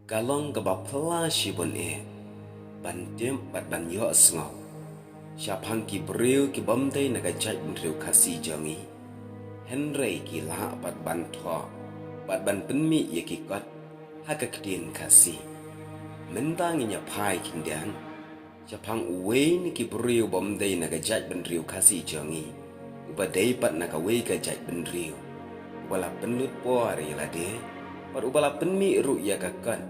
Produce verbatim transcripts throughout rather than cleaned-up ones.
Ka long kaba phylla shibun eh ban tip bad ban ïohsngew shaphang ki briew ki bym dei na ka jaitbynriew Khasi jong ngi, hynrei ki lah pat ban thoh bad ban pynmih ïa ki kot ha ka ktien Khasi. Mynta ngin ïa phai khyndiat shaphang uwei na ki briew bym dei na ka jaitbynriew Khasi jong ngi, uba dei pat na kawei ka jaitbynriew, uba la pynlut por ïa lade bad uba la pynmih ruh ïa ka kot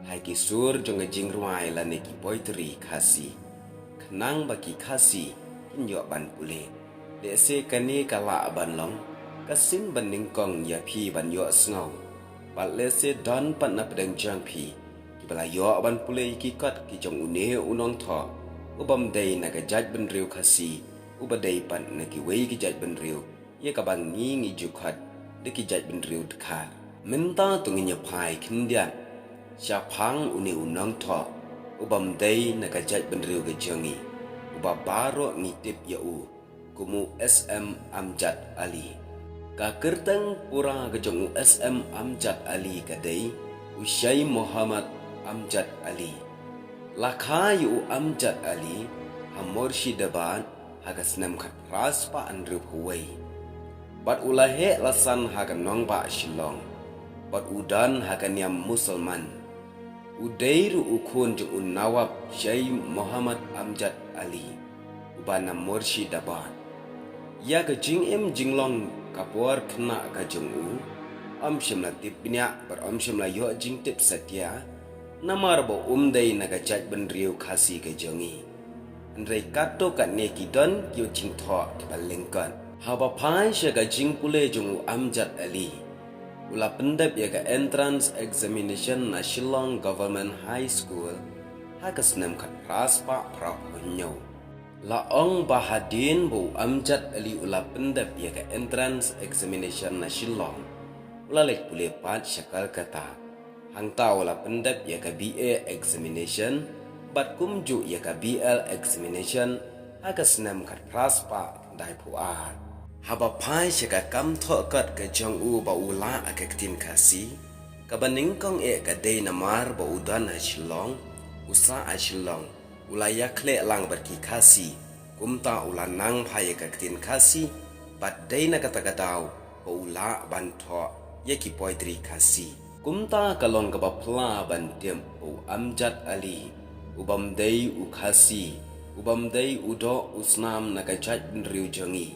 ha ki sur jong ka jingrwai lane ki poetry Khasi, khnang ba ki Khasi kin ïoh ban pule. Lehse kane ka lah ban long ka sien banyngkong ïa phi ban ïohsngew, bad lehse don pat na pdeng jong phi kiba la ïoh ban pule ïa ki kot ki jong une u nongthoh u bym dei na ka jaitbynriew Khasi, uba dei pat na kiwei ki jaitbynriew ïa kaba ngi ngi ju khot da ki jaitbynriew dkhar. Mynta to ngin ïa phai khyndiat shaphang une u nongthoh u bym dei na ka jaitbynriew ka jong ngi, uba baroh ngi tip ïa u kum u S M Amjad Ali. Ka kyrteng pura ka jong u S M Amjad Ali ka dei u Shaikh Mohammad Amjad Ali. La kha ïa u Amjad Ali ha Murshidabad ha ka snem khatphra spah hynriewphew wei, bad u la heh la san ha ka nongbah Shillong, bad u don ha ka niam Musalman. U dei ruh u khun jong u Nawab Shaikh Mohammad Amjad Ali, uba na Murshidabad. Ïa ka jingim jinglong ka por khynnah ka jong u, ym shym la tip bniah bad ym shym la ïoh jingtip satia, namar ba um dei na ka jaitbynriew Khasi ka jong ngi. Hynrei katto katne ki don ki jingthoh kiba lyngkot. Haba phai sha ka jingpule jong u Amjad Ali, u la pyndep ïa ka entrance examination na Shillong Government High School ha ka snem khatphra spah phraphew hynñiew. La ong ba hadien ba u Amjad Ali u la pyndep ïa ka entrance examination na Shillong, u la leit pule pat sha Kolkata. Hangta u la pyndep ïa ka B A examination bad kumjuh ïa ka B L examination ha ka snem khatphra spah khyndaiphew ar. Haba phai sha ka kam thoh kot ka jong u ba u lah ha ka ktien Khasi, kaba nyngkong eh ka dei namar ba u don ha Shillong, u sah ha Shillong, u la ïakhleh lang bad ki Khasi, kumta u la nang phai ïa ka ktien Khasi, bad dei na kata ka daw ba u lah ban thoh ïa ki poetry Khasi. Kumta ka long kaba phylla ban tip ba u Amjad Ali u bym dei u Khasi, u bym dei u doh u snam na ka jaitbynriew jong ngi,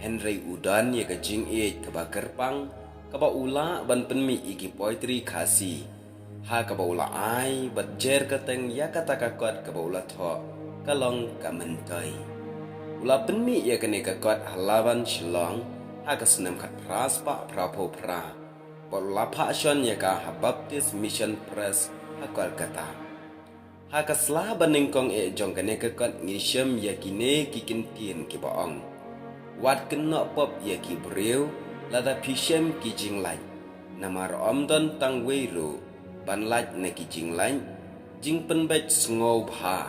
hynrei u don ïa ka jingïeit kaba kyrpang, kaba u lah ban pynmih ïa ki poetry Khasi, ha kaba u la ai bad jer kyrteng ïa kata ka kot kaba u la thoh ka long Ka Myntoi. U la pynmih ïa kane ka kot ha Laban Shillong ha ka snem khatphra spah phraphew phra, bad u la phah shon ïa ka ha Baptist Mission Press ha Kolkata. Ha ka sla banyngkong eh jong kane ka kot ngi shem ïa kine ki kyntien kiba ong: Wat kynnoh pop ïa ki briew lada phi shem ki jinglait, namar ym don tang wei ruh ban lait na ki jinglait, jingpynbeit sngewbha.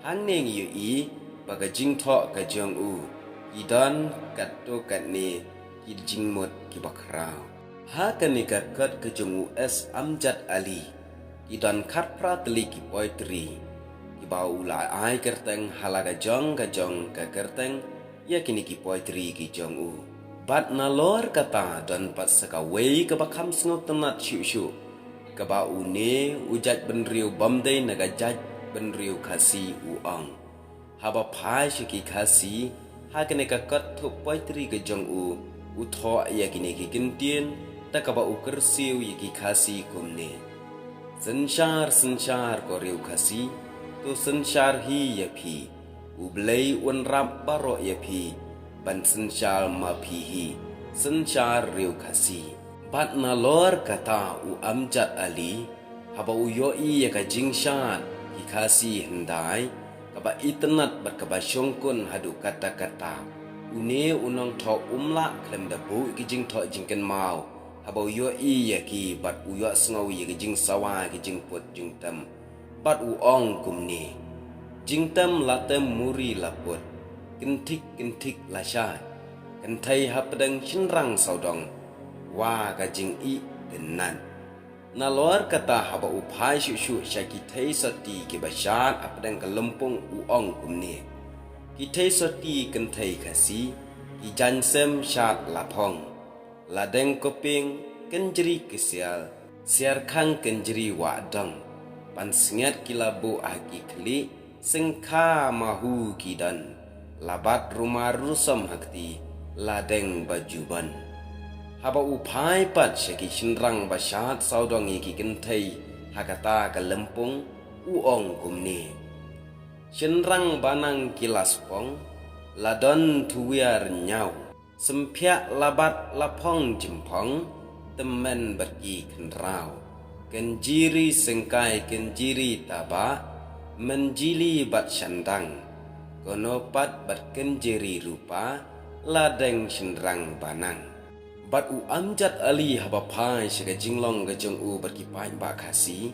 Hangne ngi ïohi ba ka jingthoh ka jong u ki don katto katne ki jingmut kiba khraw. Ha kane ka kot ka jong u S Amjad Ali ki don khatphra tylli ki poetry kiba u la ai kyrteng ha la ka jong ka jong ka kyrteng ïa kine ki poetry ki jong u. Bad nalor kata don pat sa kawei kaba kham sngewtynnat shuh shuh, kaba une u jaitbynriew bym dei na ka jaitbynriew Khasi u ong. Haba phai sha ki Khasi, ha kane ka kot thoh poetry ka jong u, u thoh ïa kine ki kyntien da kaba u kyrsiew ïa ki Khasi kumne: Synshar synshar ko riew Khasi, to synshar hi ïa phi. U Blei un rap baroh ïa phi ban synshar ma phi hi, synshar riew Khasi. Bad nalor kata u Amjad Ali, haba u ïohi ïa ka jingshad ki Khasi hyndai, kaba itynnat bad kaba shongkun haduh katta katta, une u nongthoh um lah khlem da buh ki jingthoh jingkynmaw haba u ïohi ïa ki bad u ïohsngew ïa ki jingsawa ki jingput jingtem. Bad u ong kumne: Jingtem la tem muri la put, kynthik kynthik la shad, kynthei hapdeng shynrang sawdong, wa ka jingïeit tynnat. Nalor kata haba u phai shuh shuh sha ki thei sotti kiba shad hapdeng ka lympung u ong kumne. Ki thei sotti kynthei Khasi, ki jaiñsem shad laphong. La deng koping kynjri kysial, siar khang kynjri wah dong. Pansngiat ki la buh ha ki khlieh, syngkha mahu ki don. La bat rumar rusom ha kti, la deng ba ju bon. Haba u phai pat sha ki shynrang ba shad sawdong ïa ki kynthei ha kata ka lympung, u ong kumne. Shynrang ba nang ki la spong, la don thuwiar ñiaw. Sympiak labat laphong jymphong, tymmen bad ki khynraw. Kynjri syngkai kynjri tabah, mynjili bad shandang. Kono pat bad kynjri rupa, la deng shynrang ba nang. Bad u Amjad Ali haba phai sha ka jinglong ka jong u bad ki paidbah Khasi,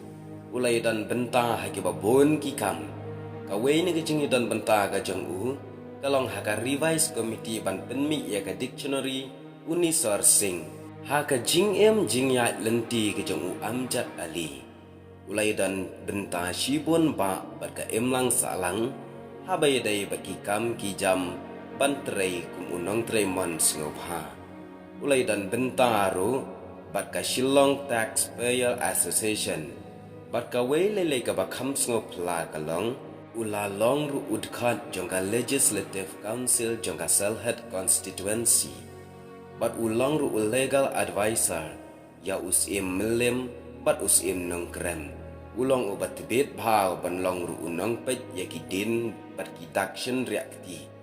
u la ïadon bynta ha kiba bun ki kam. Kawei na ka jingïadon bynta ka jong u, ka long ha ka Revised Committee ban pynmih ïa ka dictionary u Nisor Singh. Ha ka jingim jingïaid lynti ka jong u Amjad Ali, u la ïadon bynta shibun bah bad ka imlang sahlang, haba ïadei bad ki kam ki jam ban trei kum u nongtrei mon sngewbha. U la ïadon bynta ruh bad ka Shillong Taxpayer Association. Bad kawei lei lei kaba kham sngewphylla ka long, u la long ruh u dkhot jong ka Legislative Council jong ka Sylhet Constituency. Bad u long ruh u legal adviser ïa u Syiem Mylliem bad u Syiem Nongkrem. U long uba tbit bha ban long ruh u nongpeit ïa ki dien bad ki dak shynriah kti.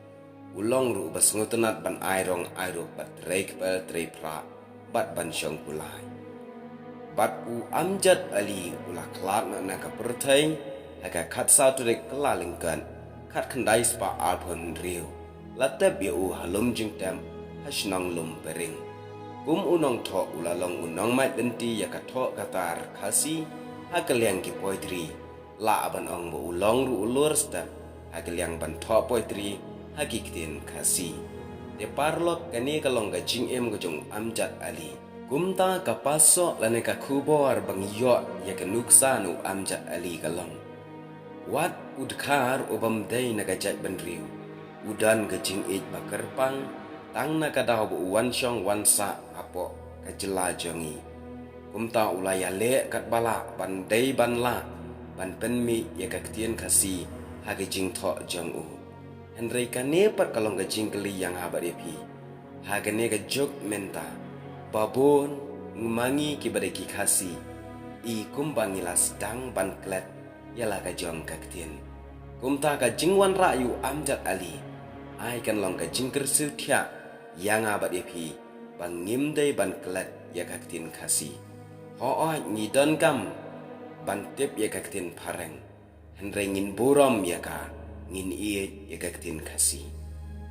U long ruh uba sngewtynnat ban ai rong ai ruh bad trei kpel trei phrah bad ban shong kulai. Bad u Amjad Ali u la khlad na ka pyrthei ha ka khatsaw tarik Kyllalyngkot, khatkhyndai spah arphew hynriew. La tep ïa u ha lum jingtep ha shnong Lumpering. Kum u nongthoh u la long u nongmait lynti ïa ka thoh ka tar Khasi ha ka liang ki poetry. Lah ban ong ba u long ruh u lur step ha ka liang ban thoh poetry ha ki ktien Khasi. Te paralok, kane ka long ka jingim ka jong u Amjad Ali. Kumta ka pasoh lane ka khubor ba ngi ïoh ïa ka nuksa na u Amjad Ali ka long, wat u dkhar u bym dei na ka jaitbynriew, u don ka jingïeit ba kyrpang tang na ka daw ba u wan shong wan sah hapoh ka jylla jong ngi. Kumta u la ïaleh katba lah ban dei ban lah ban pynmih ïa ka ktien Khasi ha ka jingthoh jong u. Hynrei kane pat ka long ka jingkylli ïa nga bad ïa phi ha kane ka juk mynta, ba bun ma ngi kiba dei ki Khasi, i kumba ngi la sdang ban klet ïa la ka jong ka ktien. Kumta ka jingwanrah ïa u Amjad Ali ai kan long ka jingkyrsiew thiah ïa nga bad ïa phi ba ngim dei ban klet ïa ka ktien Khasi. Hooid, ngi donkam ban tip ïa ka ktien phareng, hynrei ngin burom ïa ka, ngin ïeit ïa ka ktien Khasi.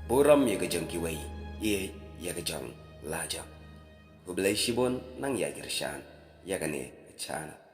Burom ïa ka jong kiwei, ïeit ïa ka jong la jong. Khublei shibun, nang ïa kyrshan ïa kane ka channel.